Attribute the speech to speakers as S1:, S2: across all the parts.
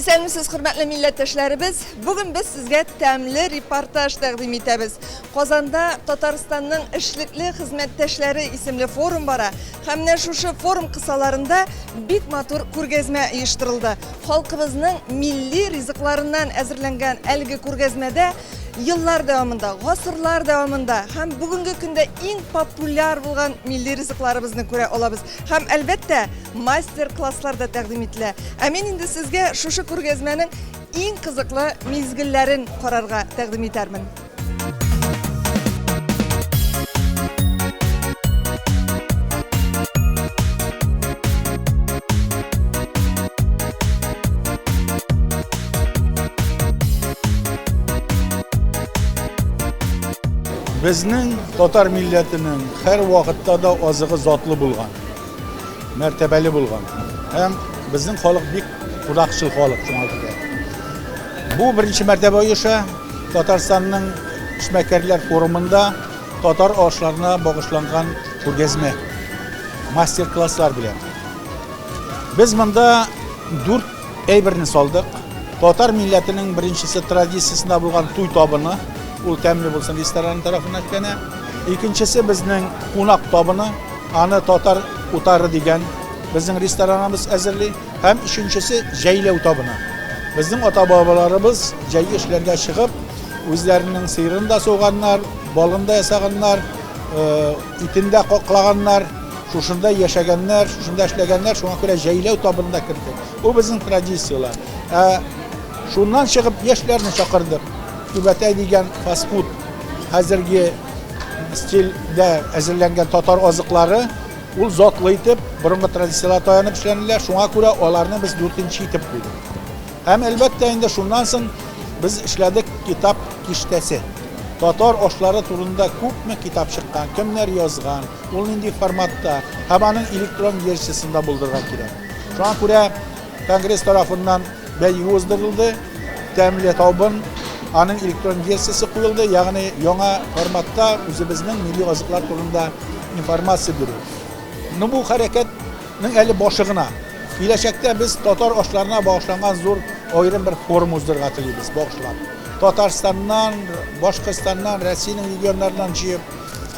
S1: Исәнмесез, хөрмәтле милләттәшләребез! Бүген без сезгә тәмле репортаж тәкъдим итәбез. Казанда Татарстанның эшлекле хезмәттәшләре исемле форум бара. Һәм менә шушы форум кысаларында бик матур күргәзмә оештырылды. Халкыбызның милли ризыкларыннан әзерләнгән әлеге күргәзмәдә еллар дәвамында, гасырлар дәвамында һәм бүгенге көндә иң популяр булган милли ризыкларыбызны күрә алабыз. Һәм, әлбәттә, мастер-класслар да тәкъдим ителә. Ә мин инде сезгә шушы күргәзмәнең иң кызыклы мизгелләрен карарга тәкъдим итәрмен.
S2: Безнең татар милләтенең һәр вакытта да азыгы затлы булган, мәртәбәле булган. Һәм безнең халык бик кунакчыл халык шуңа күрә. Бу беренче мәртәбә оеша. Татарстанның эшмәкәрләр форумында татар ашларына багышланган күргәзмә, мастер-класслар белән. Без монда дүрт әйберне салдык. Татар милләтенең беренчесе традициясендә булган туй табыны, ул тәмле булсын рестораны тарафыннан эшләнә. Икенчесе безнең кунак табыны, аны Татар утары дигән безнең рестораныбыз әзерли. Һәм өченчесе җәйләү табыны. Безнең ата-бабаларыбыз җәйге эшләргә чыгып, үзләренең сыерын да суйганнар, балын да ясаганнар, итен дә каклаганнар. Шушында яшәгәннәр, шушында эшләгәннәр, шуңа күрә җәйләү табынына кердек. Бу безнең традицияләр. Ә шуннан чыгып яшьләрне чакырдык. Түбәтәй дигән фастфуд хәзерге стильдә әзерләнгән татар азыклары ул затлы итеп, борынгы традицияләргә таянып эшләнелә. Шуңа күрә аларны без дүртенче итеп куйдык. Һәм әлбәттә инде шуннан соң без эшләдек китап киштәсе. Татар ашлары турында күпме китап чыккан, кемнәр язган, ул нинди форматта һәм аның электрон версиясен дә булдырырга кирәк. Шуңа күрә конгресс тарафыннан бәйге уздырылды, тәмле табын, аның электрон версиясе куелды, ягъни яңа форматта үзебезнең милли азыклар турында информация бирү. Ну бу хәрәкәтнең әле башы гына. Киләчәктә без татар ашларына багышланган зур аерым бер форум уздырырга телибез, багышлап. Татарстаннан, Башкортстаннан, Россиянең регионнарыннан җыеп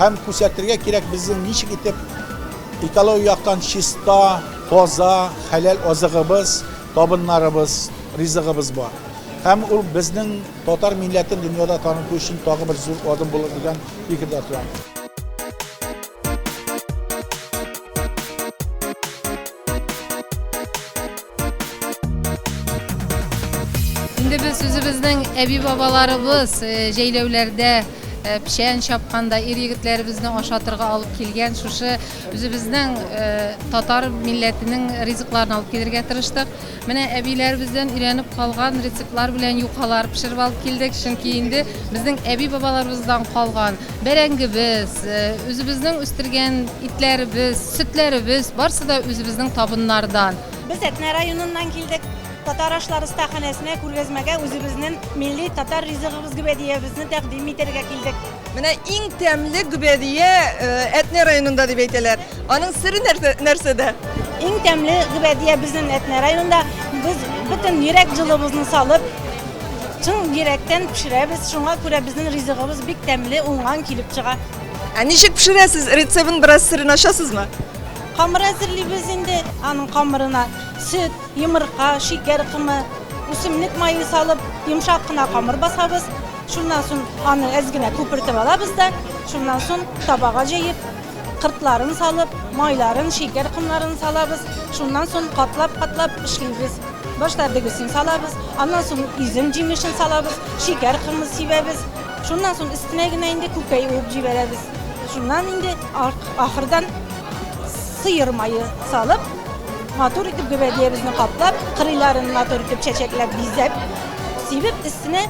S2: һәм күрсәтергә кирәк безнең ничек итеп экологик яктан чиста, таза, хәләл азыгыбыз, табыннарыбыз, ризыгыбыз бар. Һәм ул безнең татар милләтен дөньяда таныту өчен тагы бер зур адым булыр дигән фикердә торам.
S3: Инде без үзебезнең әби-бабаларыбыз э, җәйләүләрдә э, печән чапканда ир-егетләребезне ашатырга алып килгән шушы үзебезнең э, татар милләтенең ризыкларын алып килергә тырыштык. Менә әбиләребездән өйрәнеп калган рецептлар белән юкалар пешереп алып килдек, чөнки инде безнең әби-бабаларыбыздан калган бәрәңгебез, э, үзебезнең үстергән итләребез, сөтләребез, барсы да үзебезнең табыннардан.
S4: Без Әтнә районыннан килдек. Татар ашлары остаханәсенә күргәзмәгә үзебезнең милли татар ризыгыбыз гөбәдиябезне тәкъдим итәргә килдек.
S1: Менә иң тәмле гөбәдия э, Әтнә районында дип әйтәләр. Аның сере нәрсәдә?
S4: Иң тәмле гөбәдия безнең Әтнә районында. Без бөтен йөрәк җылыбызны салып, чын йөрәктән пешерәбез. Шуңа күрә безнең ризыгыбыз бик тәмле, уңган килеп чыга.
S1: Ә ничек пешерәсез? Рецептын бераз серен ачасызмы?
S4: Камыр әзерлибез инде. Аның камырына сөт, йомырка, шикәр комы, үсемлек мае салып, йомшак кына камыр басабыз. Шуннан соң аны әз генә күпертеп алабыз да, шуннан соң табага җәеп, кыртларын салып, майларын, шикәр комнарын салабыз. Шуннан соң катлап-катлап эшлибез. Башта дөгесен салабыз, аннан соң изем җимешен салабыз, шикәр комы сибәбез. Шуннан соң өстенә генә инде күкәй уып җибәрәбез. Шуннан инде ахырдан сыер мае салып, матур итеп гөбәдиябезне каплап, кырыйларын матур итеп чәчәкләп бизәп, сибеп, өстенә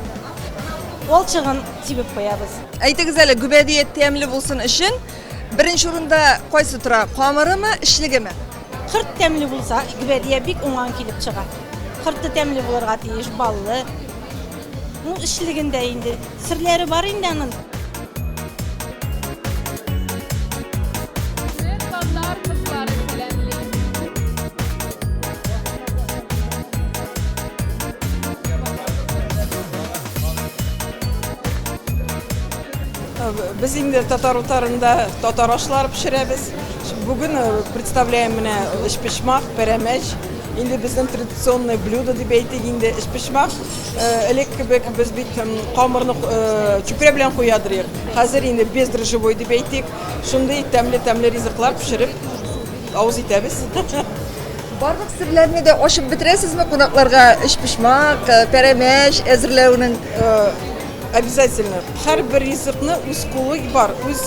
S4: Валчыгын сибеп куябыз.
S1: Әйтегез әле, гөбәдия тәмле булсын өчен беренче урында кайсы тора? Камырымы, эчлегеме?
S4: Кырт тәмле булса, гөбәдия бик уңган килеп чыга. Кырты тәмле булырга тиеш, баллы. Ну, эчлегендә инде серләре бар инде аның.
S3: Татар кызлары сәламли.
S1: Без инде татар утарында татар ашлары пешерәбез. Бүген представляем менә өчпочмак, пәрәмәч. Инде безнең традиционный блюдо дип әйтик инде өчпочмак. Элек кебек без бит камырны чүпрә белән куядыр идек. Хәзер инде бездрожжевой дип әйтик. Шундый тәмле-тәмле ризыклар пешереп авыз итәбез. Барлык серләрне дә ачып бетерәсезме кунакларга өчпочмак, пәрәмәч әзерләүнең? Обязательно. Һәрбер ризыкны үз кулы бар, үз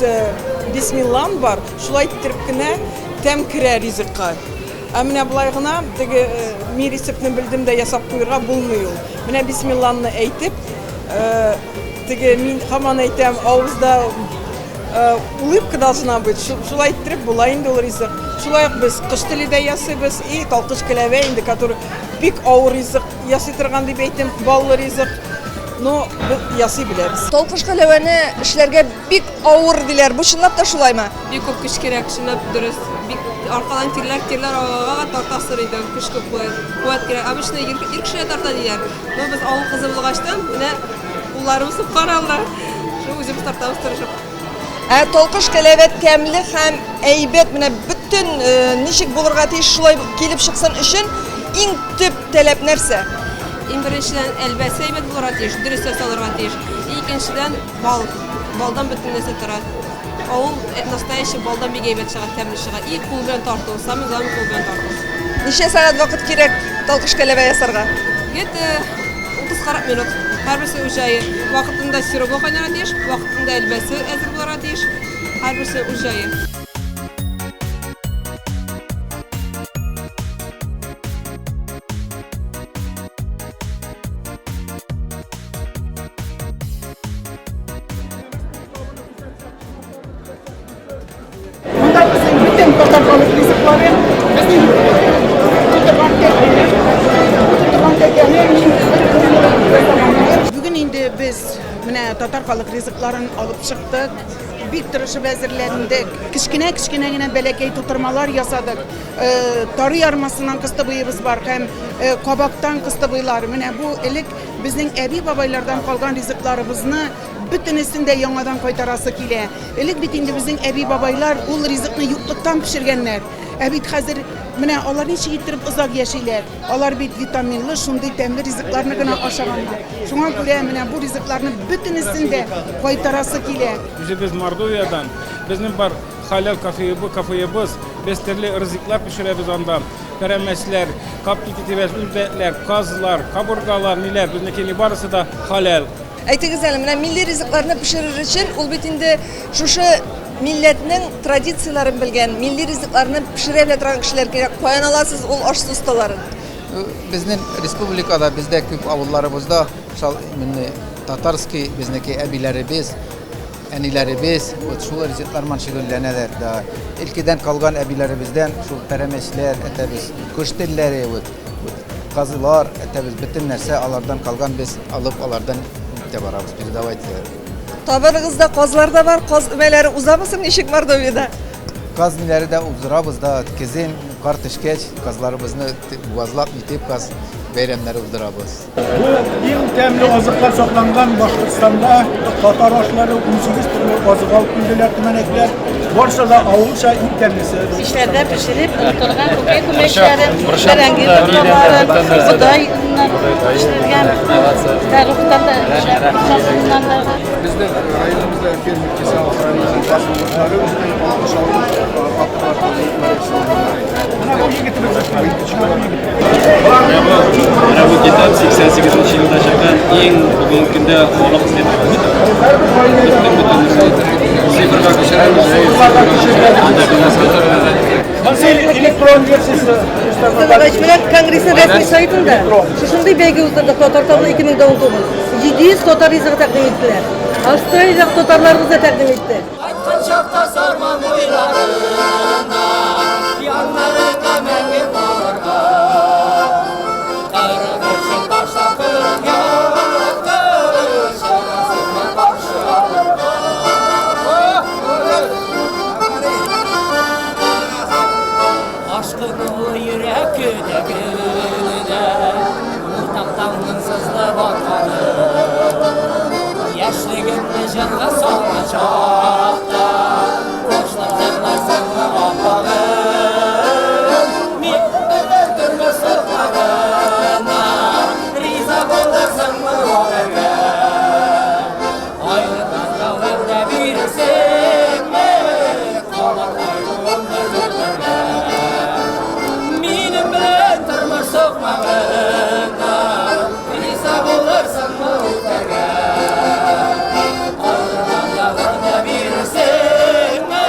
S1: бисмиллан бар. Шулай иттереп кенә тәм керә ризыкка. Ә менә болай гына теге мин рецептны белдем дә ясап куерга булмый ул. Менә бисмилланны әйтеп, теге мин һаман әйтәм, авызда улыбка должна быть. Шулай иттереп була инде ул ризык. Шулай ук без кош теле дә ясыйбыз и талкыш кәләвә инде, который бик авыр ризык ясый торган дип әйтим, баллы ризык. Но без ясый беләбез. Талкыш кәләвәне эшләргә бик авыр диләр. Бу чынлап та шулаймы?
S5: Бик күп көч кирәк, чынлап дөрес. Бик аркадан тирләр, тирләр ага тартасыр иде, көч күп куәт, куәт кирәк. Обычно ир, ир кеше дә тарта диләр. Но без авыл кызы булгачтан, менә кулларыбыз субханалла. Шул үзебез тартабыз тырышып.
S1: Ә талкыш кәләвә тәмле һәм әйбәт, менә бөтен ничек булырга тиеш шулай килеп чыксын өчен иң төп таләп нәрсә?
S5: Иң беренчедән, әлбәсе әйбәт булырга тиеш, дөрес ясалырга тиеш. И икенчедән, бал. Балдан бөтен нәрсә тора. Авыл настоящий балдан бик әйбәт чыга, тәмле чыга. И кул белән тарту, самый главный кул белән тарту.
S1: Ничә сәгать вакыт кирәк талкыш кәләвә ясарга?
S5: Где-то 30-40 минут. Һәрберсе үз җае. Вакытында сиробы кайнарга тиеш, вакытында әлбәсе әзер булырга тиеш. Һәрберсе үз җае.
S6: Монда безнең бөтен татар халык ризыклары, безнең тутырган тутырган тәкәне мин бер Бүген инде без менә татар халык ризыкларын алып чыктык. Бик тырышып әзерләндек. Кечкенә-кечкенә генә бәләкәй тутырмалар ясадык. Тары ярмасыннан кыстыбыебыз бар һәм кабактан кыстыбыйлар. Менә бу элек безнең әби-бабайлардан калган ризыкларыбызны бөтенесен дә яңадан кайтарасы килә. Элек бит инде безнең әби-бабайлар ул ризыкны юклыктан пешергәннәр. Ә бит хәзер менә алар ничек иттереп озак яшиләр? Алар бит витаминлы, шундый тәмле ризыкларны гына ашаганнар. Шуңа күрә менә бу ризыкларны бөтенесен дә кайтарасы килә.
S7: Үзебез Мордовиядән. Безнең бар хәләл кафеебыз. Без төрле ризыклар пешерәбез анда. Пәрәмәчләр, капкейк итәбез, үрдәкләр, казлар, кабыргалар, ниләр, безнеке барысы да хәләл.
S1: Әйтегез әле, менә милли ризыкларны пешерер өчен ул бит инде шушы милләтнең традицияләрен белгән, милли ризыкларны пешерә белә торган кешеләр кирәк. Каян аласыз ул аш-су осталарын?
S8: Безнең республикада, бездә күп авылларыбызда шал именно татарский безнеке әбиләребез, әниләребез вот шул ризыклар белән шөгыльләнәләр. Да. Илкедән калган әбиләребездән шул пәрәмәчләр әтәбез, кош телләре, вот, вот казылар әтәбез, бөтен нәрсә алардан калган без алып алардан итә барабыз, передавать.
S1: Табыныгызда казлар да бар, каз өмәләре узамы соң ничек Мордовиядә?
S8: Каз ниләре дә уздырабыз да, көзен кар төшкәч, казларыбызны буазлап итеп каз бәйрәмнәре уздырабыз.
S2: Бу иң тәмле азыклар сакланган Башкортстанда татар ашлары 18 төрле азык алып килделәр төмәнәкләр. Барсы да авылча иң тәмлесе.
S9: Мичләрдә пешереп, онытылган күкәй күмәчләре, бәрәңге тотмалары, бодай оннан пешерелгән, тәруктан да, борчагыннан да.
S10: Безнең районыбызда фермер Кисалов районының басулыклары үзенең 60 авыл
S11: Менә бу китап 88 елда чыккан иң бүгенге көндә халык эзли торган китап. Бөтен бөтен цифрга күчерәбез.
S2: Электрон версиясе.
S9: Менә конгрессның рәсми сайтында шушындый бәйге уздырдык Татар табыны 2019. 700 татар ризыгы тәкъдим иттеләр. Австралиядәге татарларыбыз да тәкъдим итте.
S12: Кайткан чакта Сарман буйларына, яннарыңа мәңге калырга. Кырык эшен ташлап кырык якын, чарасызны каршы алырга. Ашкынулы йөрәк көтә көтә, Уртак таңның сызылып атканын. Яшьлегем Йөрәгемне җырга салган чакта, Башлап җырларсыңмы, апагым? Мин белән тормыш сукмагына Риза булырсыңмы гомергә? Аерылганда вәгъдә бирерсеңме, Кабат кайтуыңны көтәргә? Минем белән тормыш сукмагына Риза булырсыңмы үтәргә? Аерылганда вәгъдә бирерсеңме,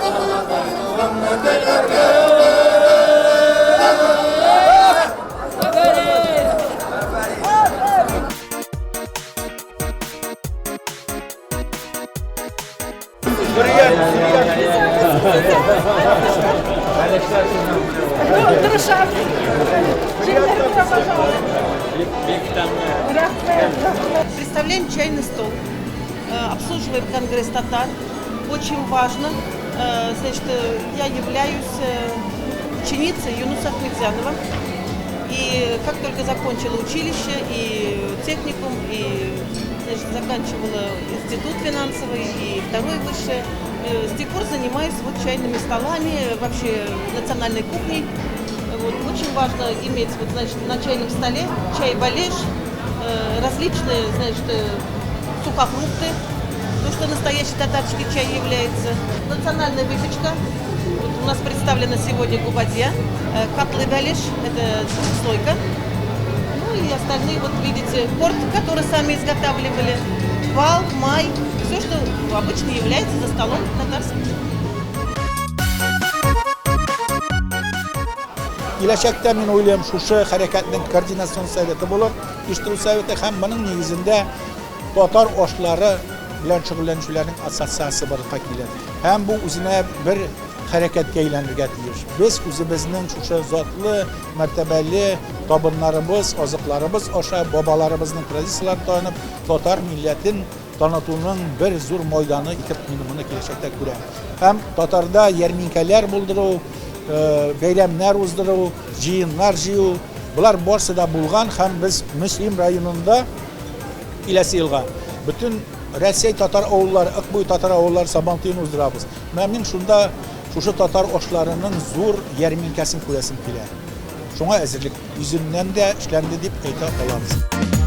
S12: Кабат кайтуыңны көтәргә? Афәрин!
S6: Представляем чайный стол, обслуживаем конгресс татар. Очень важно. Значит, я являюсь ученицей Юнуса Ахметзянова. И как только закончила училище и техникум, и, значит, заканчивала институт финансовый и второе высшее, с тех пор занимаюсь вот чайными столами, вообще национальной кухней. Вот, очень важно иметь вот, значит, на чайном столе чай балеш, различные, значит, сухофрукты, то, что настоящий татарский чай является. Национальная выпечка. Вот у нас представлена сегодня губадья, котлы балеш, это слойка. Ну и остальные, вот видите, корт, который сами изготавливали, бал, май, все, что обычно является за столом татарским.
S2: Киләчәктә мин уйлыйм, шушы хәрәкәтнең координацион советы булыр, оештыру советы һәм моның нигезендә татар ашлары белән шөгыльләнүчеләрнең ассоциациясе барлыкка килер. Һәм бу үзенә бер хәрәкәткә әйләнергә тиеш. Без үзебезнең шушы затлы, мәртәбәле табыннарыбыз, азыкларыбыз аша бабаларыбызның традицияләрен танып, татар милләтен танытуның бер зур майданы итеп мин моны киләчәктә күрәм. Һәм татарда ярминкәләр булдыру, бәйрәмнәр уздыру, җыеннар җыю, болар барсы да булган һәм без Мөслим районында киләсе елга бөтен Рәсәй татар авыллары, Ык буе татар авыллары Сабантуен уздырабыз. Менә мин шунда шушы татар ашларының зур ярминкәсен күрәсем килә. Шуңа әзерлек йөзеннән дә эшләнде дип әйтә алабыз.